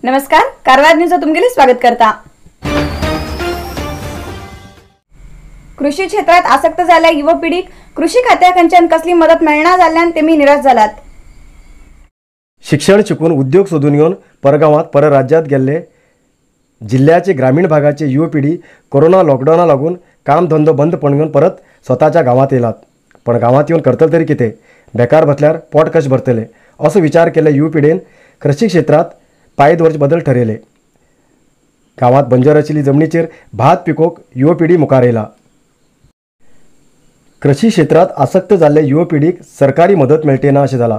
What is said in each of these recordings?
नमस्कार, कारवार न्यूज तुमगेले स्वागत करता। कृषी क्षेत्रात आसक्त झाल्या युवा पिढीक कृषी खात्याकडच्यान कसली मदत मेळना जाल्ल्यान तेमी निराश जालात। शिक्षण शिकून उद्योग सोदून येवन परगावात परराज्यात गेल्ले जिल्ह्याचे ग्रामीण भागाचे युवा पिढी कोरोना लॉकडावना लागून काम धंदो बंद पडून घेवन परत स्वताच्या गांवात येयलात। पण गांवात येवन करतले तरी कितें, बेकार बसल्यार पोट कशें भरतले असो विचार केल्ले युवा पिढीन कृषी क्षेत्रात पांय दवरचे बदल ठरयले। गांवात बंजर आशिल्ली जमनीचेर भात पिकोवंक युवा पिढी मुखार येयला। कृषी क्षेत्रात आसक्त जाल्ले युवा पिढीक सरकारी मदत मेळटे ना अशें जालां।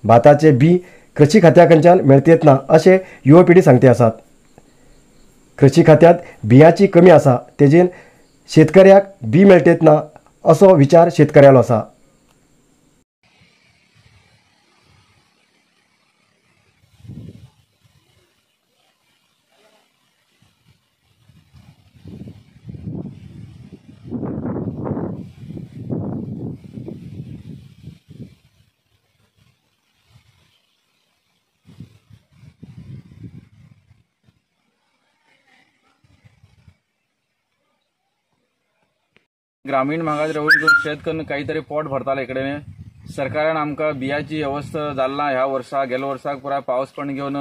भाताचे बी कृषी खात्या कडच्यान मेळतेत ना अशें युवा पिढी सांगते आसात। कृषी खात्यांत बियांची कमी आसा, तेजेन शेतकऱ्याक बी मेळटेत ना असो विचार शेतकऱ्यालो आसा। ग्रामीण भागात राहून शेत करून काहीतरी पोट भरताले। इकडे सरकारान आमकां बियाची व्यवस्था जाल्ला ह्या वर्सा, गेल्या वर्साक पुराय पावस पण घेवन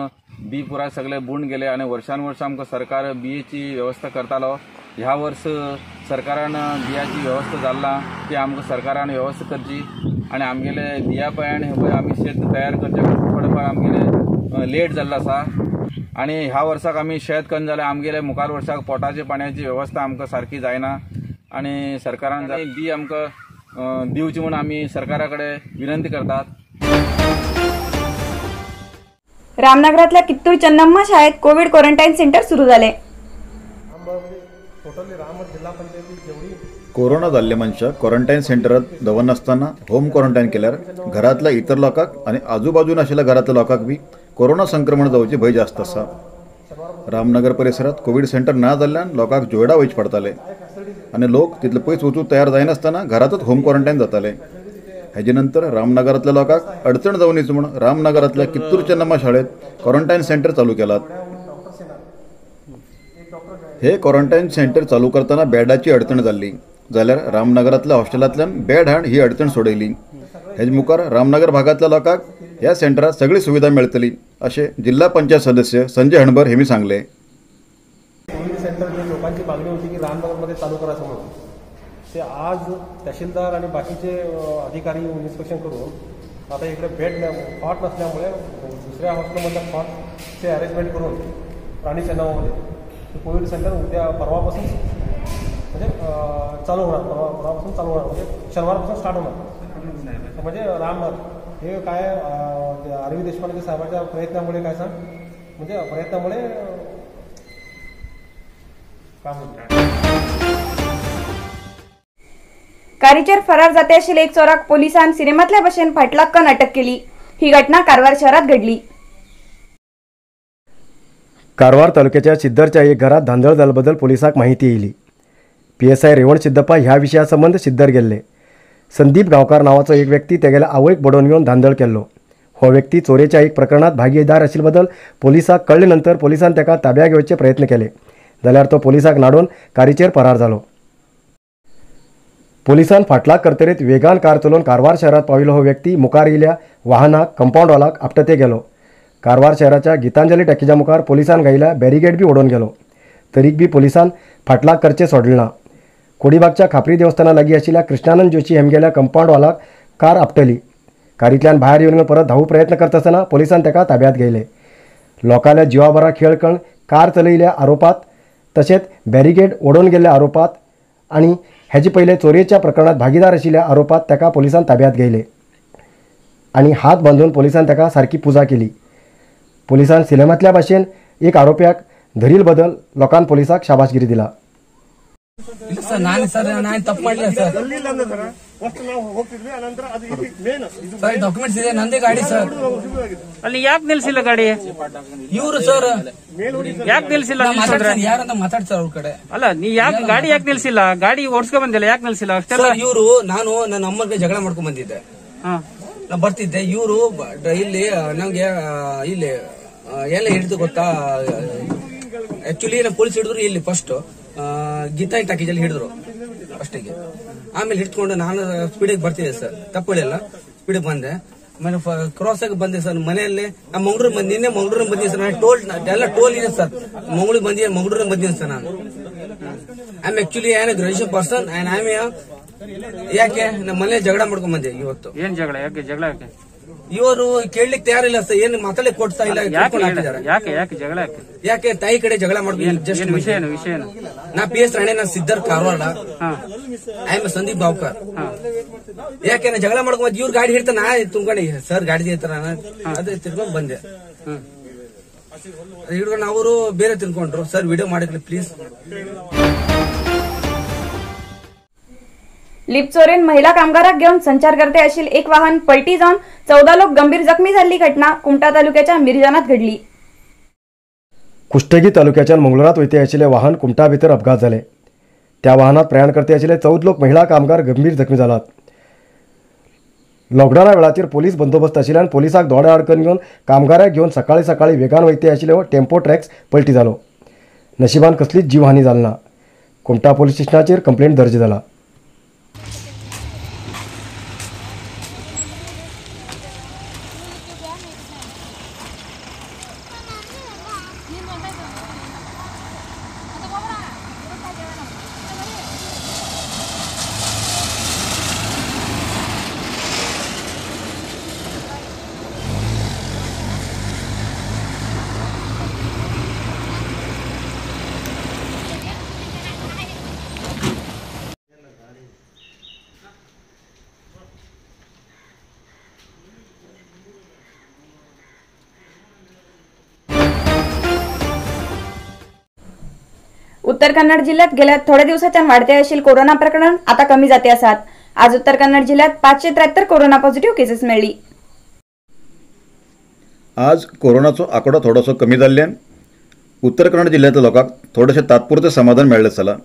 बी पुराय सगळे बुंड गेले आनी वर्सान वर्स आमकां सरकार बियेची व्यवस्था करतालो। ह्या वर्स सरकारान बियाची व्यवस्था जाल्ला ती आमकां सरकारान व्यवस्था करची आनी आमगेले बिया पायान हे पळय आमी शेत तयार करचे थोडेफार आमगेले लेट जाल्लो आसा आनी ह्या वर्साक आमी शेत कन्न जाल्यार आमगेले मुखार वर्साक पोटाची पाण्याची व्यवस्था आमकां सारकी जायना आनी सरकारान बी आमकां दिवची म्हूण आमी सरकारा कडेन विनंती करतात। रामनगरातल्या कित्तूर चन्नम्मा शाळेत कोविड क्वारंटाईन सेंटर सुरू झाले। कोरोना जाल्ले मनशाक क्वॉरंटायन सेंटरात दवरनासतना होम क्वॉरंटायन केल्यार घरांतल्या इतर लोकांक आनी आजूबाजून आशिल्ल्या घरांतल्या लोकांक बी कोरोना संक्रमण जावची भंय जास्त आसा। रामनगर परिसरात कोविड सेंटर ना जाल्ल्यान लोकांक जोयडा वयचे पडटाले आनी लोक तितले पयस वचूंक तयार जायनासतना घरांतच होम क्वॉरंटायन जाताले। हेजे नंतर रामनगरांतल्या लोकांक अडचण जावं न्हय म्हूण रामनगरांतल्या कित्तूर चन्नम्मा शाळेत क्वॉरंटायन सेंटर चालू केलात। हे क्वॉरंटायन सेंटर चालू करतना बेडाची अडचण जाल्ली जाल्यार रामनगरांतल्या हॉस्टेलांतल्यान बेड हाड ही अडचण सोडयली। हेजे मुखार रामनगर भागांतल्या लोकांक ह्या सेंटरात सगळी सुविधा मेळटली अशें जिल्हा पंचायत सदस्य संजय हणबर हेमी सांगले। कोविड सेंटर जे लोकांची मागणी होती की रामनगरमध्ये चालू करायचं म्हणून, ते आज तहसीलदार आणि बाकीचे अधिकारी इन्स्पेक्शन करून आता इकडे बेड कॉट नसल्यामुळे दुसऱ्या हॉस्पिटलमधल्या कॉटचे अरेंजमेंट करून राणी चन्नम्मामध्ये कोविड सेंटर उद्या परवापासून म्हणजे चालू होणार, परवापासून चालू होणार म्हणजे शनिवारपासून स्टार्ट होणार। म्हणजे रामनगर हे काय अरविंद देशपांडे साहेबांच्या प्रयत्नामुळे काय सांग म्हणजे प्रयत्नामुळे काम होतं। कारीचेर फरार जाते आशिल्ले एक चोराक पोलिसान सिनेमातल्या भशेन फाटलाग करून अटक केली। ही घटना कारवार शहरात घडली। कारवार तालुक्याच्या सिद्दरच्या एक घरात धांदळ जाल्ल्याबद्दल पोलिसाक माहिती येयली। पीएसआय रेवण सिद्धप्पा ह्या विशया संबंद सिद्दर गेल्ले। संदीप गांवकार नावाचो एक व्यक्ती तेगेल्या आवयक बडोवन घेवन धांदळ केल्लो। हो व्यक्ती चोरेच्या एक प्रकरणात भागीदार आशिल्ले बद्दल पोलिसाक कळ्ळे नंतर पोलिसान ताका ताब्यात घेवचे प्रयत्न केले, जाल्यार तो पोलिसाक नाडून कारीचेर फरार जालो। पोलिसान फाटलाग करतरीत वेगान कार चलोवन कारवार शहरात पाविल्लो हो व्यक्ती मुखार येयल्या वाहनाक कंपावंड वॉलाक आपटते गेलो। कारवार शहराच्या गीतांजली टॅकीच्या मुखार पोलिसान घायिल्ल्या बॅरिगेड बी ओडून गेलो, तरीक बी पोलिसान फाटलाग करचे सोडले ना। कोडीबागच्या खापरी देवस्थाना लागीं आशिल्ल्या कृष्णानंद जोशी हेमगेल्या कंपावंड वॉलाक कार आपटली। कारींतल्यान भायर येवन परत धांवू प्रयत्न करता आसतना पोलिसान ताका ताब्यात घेयले। लोकांल्या जिवाबरा खेळ करून कार चलयिल्ल्या आरोपात तशेंच बॅरिगेड ओडून गेल्ल्या आरोपात आनी हेजे पयले चोरयेच्या प्रकरणात भागीदार आशिल्ल्या आरोपात ताका पोलिसान ताब्यात घेयले आनी हात बांदून पोलिसान ताका सारकी पुजा केली। पोलिसान सिनेमांतल्या भाशेन एक आरोप्याक धरील बदल लोकान पोलिसाक शाबासगिरी दिला। ಸರ್ ನಾನು ಸರ್ ನಾನು ತಪ್ಪು ಮಾಡಲಿಲ್ಲ ಸರ್. ಸರ್ ಡಾಕ್ಯುಮೆಂಟ್ಸ್ ಇದೆ, ನಂದೇ ಗಾಡಿ ಸರ್. ಅಲ್ಲಿ ಯಾಕೆ ನಿಲ್ಸಿಲ್ಲ ಗಾಡಿ ಇವರು ಸರ್? ಯಾಕೆ ನಿಲ್ಸಿಲ್ಲ? ಯಾರಂತ ಮಾತಾಡ್ತಾರೆ ಅವ್ರ ಕಡೆ. ಅಲ್ಲ, ನೀ ಯಾಕೆ ಗಾಡಿ ಯಾಕೆ ನಿಲ್ಸಿಲ್ಲ? ಗಾಡಿ ಓಡಿಸ್ಕೊ ಬಂದಿಲ್ಲ, ಯಾಕೆ ನಿಲ್ಸಿಲ್ಲ? ಅಷ್ಟೆಲ್ಲ ಇವರು ನಾನು ನನ್ನ ಅಮ್ಮನ ಜಗಳ ಮಾಡ್ಕೊಂಡ್ ಬಂದಿದ್ದೆ, ಬರ್ತಿದ್ದೆ. ಇವರು ಇಲ್ಲಿ ನಂಗೆ ಇಲ್ಲಿ ಎಲ್ಲ ಹಿಡಿದು ಗೊತ್ತಾ? ಆಕ್ಚುಲಿ ನಮ್ಮ ಪೊಲೀಸ್ ಹಿಡಿದ್ರು ಇಲ್ಲಿ ಫಸ್ಟ್ ಗೀತಾ ಟಾಕೀಜಲ್ಲಿ ಹಿಡಿದ್ರು ಫಸ್ಟಿಗೆ. ಆಮೇಲೆ ಹಿಡ್ಕೊಂಡು ನಾನು ಸ್ಪೀಡಿಗೆ ಬರ್ತಿದ್ದೆ ಸರ್, ತಪ್ಪು ಹೇಳಿಲ್ಲ, ಸ್ಪೀಡಿಗೆ ಬಂದೆ. ಆಮೇಲೆ ಕ್ರಾಸ್ ಆಗಿ ಬಂದೆ ಸರ್. ಮನೆಯಲ್ಲಿ ನಮ್ಮ ಮಂಗಳೂರು ಬಂದಿ, ನಿನ್ನೆ ಮಂಗಳೂರು ಬಂದಿದ್ದೆ ಸರ್. ನಾನು ಟೋಲ್ ಎಲ್ಲ ಟೋಲ್ ಇದೆ ಸರ್, ಮಂಗಳೂರು ಬಂದಿದ್ದೆ, ಮಂಗಳೂರು ಬಂದಿದ್ದೀನಿ ಸರ್ ನಾನು. I am actually I graduation person and I am. ಯಾಕೆ ನಮ್ಮ ಮನೆ ಜಗಳ ಮಾಡ್ಕೊಂಡ್ ಬಂದೆ ಇವತ್ತು. ಏನ್ ಜಗಳ? ಯಾಕೆ ಜಗಳ? ಯಾಕೆ ಇವರು ಕೇಳಲಿಕ್ಕೆ ತಯಾರಿಲ್ಲ ಸರ್, ಏನು ಮಾತಾಡಲಿಕ್ಕೆ ಕೊಡ್ತಾ ಇಲ್ಲ. ಯಾಕೆ ಯಾಕೆ ಜಗಳ? ಯಾಕೆ ತಾಯಿ ಕಡೆ ಜಗಳ ಮಾಡ್ಕೊಂಡು? ಜಸ್ಟ್ ವಿಷಯ ವಿಷಯ ನಾ ಪಿ ಎಸ್ ರಾಣೆ, ನಾ Siddharth Karwar, I am Sandeep Bavkar. ಯಾಕೆ ನಾ ಜಗಳ ಮಾಡ್ಕೊಂಡ್ ಇವ್ರ ಗಾಡಿ ಹಿಡ್ತಾ ನಾ ತುಂಬ್ಕೊಂಡು ಸರ್ ಗಾಡಿ ಹೇಳ್ತಾರ, ಅದೇ ತಿರ್ಕೊಂಡ್ ಬಂದೆ. ಹಿಡ್ಕೊಂಡು ಅವರು ಬೇರೆ ತಿನ್ಕೊಂಡ್ರು ಸರ್, ವಿಡಿಯೋ ಮಾಡಿದ್ರಿ ಪ್ಲೀಸ್. लिपचोरेन महिला कामगाराक घेऊन संचार करते अशील एक वाहन पलटी जाऊन 14 लोक गंभीर जखमी झाली घटना कुमठा तालुक्याच्या मिरजानात घडली. कुष्टगी तालुक्याच्या मंगळूरात वयते आशिल्लें वाहन कुमठा भितर अपघात जाले. त्या वाहनात प्रयाण करते आशिल्ले 14 लोक महिला कामगार गंभीर जखमी जालात. लॉकडावना वेळाचेर पोलीस बंदोबस्त आशिल्ल्यान पोलिसाक दोळे आडकन घेवन कामगाराक घेवन सकाळी सकाळी वेगान वयते आशिल्ले हो टेम्पो ट्रॅक्स पलटी जालो. नशिबान कसलीच जीवहानी जाली ना. कुमठा पोलीस स्टेशनाचेर कंप्लेंट दर्ज जाला. उत्तर कन्नड जिल्ह्यात गेल्या थोड्या दिवसाच्या वाढते अशील कोरोना प्रकरण आता कमी जाते असतात. आज उत्तर कन्नड जिल्ह्यात 573 कोरोना पॉझिटिव्ह केसेस मेळ्ळी. आज कोरोनाचो आंकडो थोडोसो कमी जाल्ल्यान उत्तर कन्नड जिल्ह्यांतल्या लोकांक थोडेशें तात्पुरतें समाधान मेळ्ळें जाला.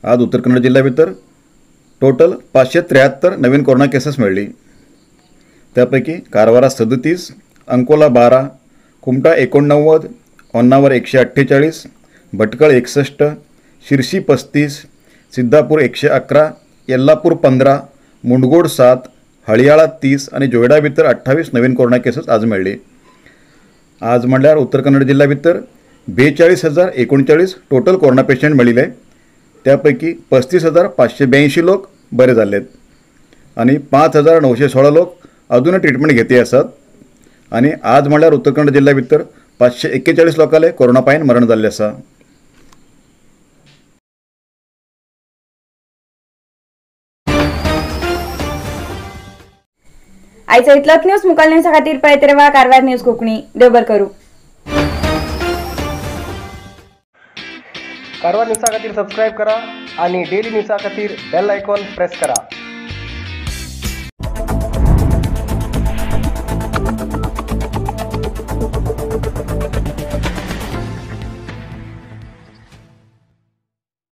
आज उत्तर कन्नड जिल्ल्या भितर टोटल 573 नवीन कोरोना केसेस मेळ्ळी. त्या पैकी कारवारा 37, अंकोला 12, कुमठा 89, होन्नावर 148, भटकळ 61, शिरशी 35, सिद्धापूर 111, येल्लापूर 15, मुंडगोड 7, हळियाळा 30 आनी जोयडा भितर 28 नवीन कोरोना केसेस आज मेळ्ळी. आज म्हणल्यार उत्तर कन्नड जिल्ल्या भितर 42,039 टोटल कोरोना पेशंट मेळिल्ले. त्या पैकी 35,582 लोक बरे जाल्ले आनी 5,916 लोक अजूनय ट्रिटमेंट घेती आसात. आनी आज म्हणल्यार उत्तर कन्नड जिल्ल्या भितर 541 लोकांले कोरोना पायन मरण जाल्लें आसा. आयचा इतलोच न्यूज मुकाल न्यूजा खातीर पळयत रावा कारवार न्यूज कोंकणी. देव बरें करूं. कारवार न्यूजा खातीर सबस्क्रायब करा आणि डेली न्यूजा खातीर बेल आयकॉन प्रेस करा.